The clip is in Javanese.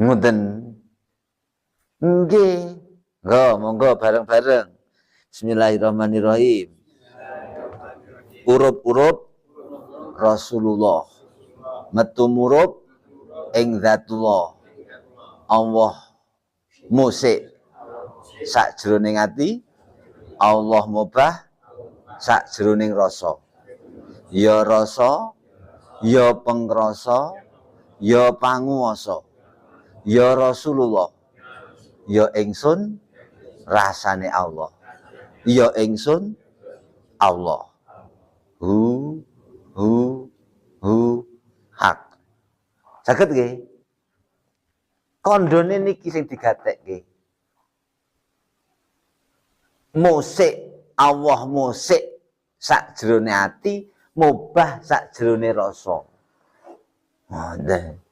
Ngoten. Nggih. Monggo, monggo bareng-bareng. Bismillahirrahmanirrahim. Urup-urup Rasulullah. Metu murup ing zatullah. Allah musik sakjroning ati, Allah mubah sakjroning rasa. Ya rasa, ya pengrasa, ya panguwasa. Ya Rasulullah. Ya ingsun rasane Allah. Ya ingsun Allah. Hu hu hu hak. Saged nggih? Kandhane niki sing digatekke. Musik Allah musik sakjroning ati, mubah sakjroning rasa. Ngoten.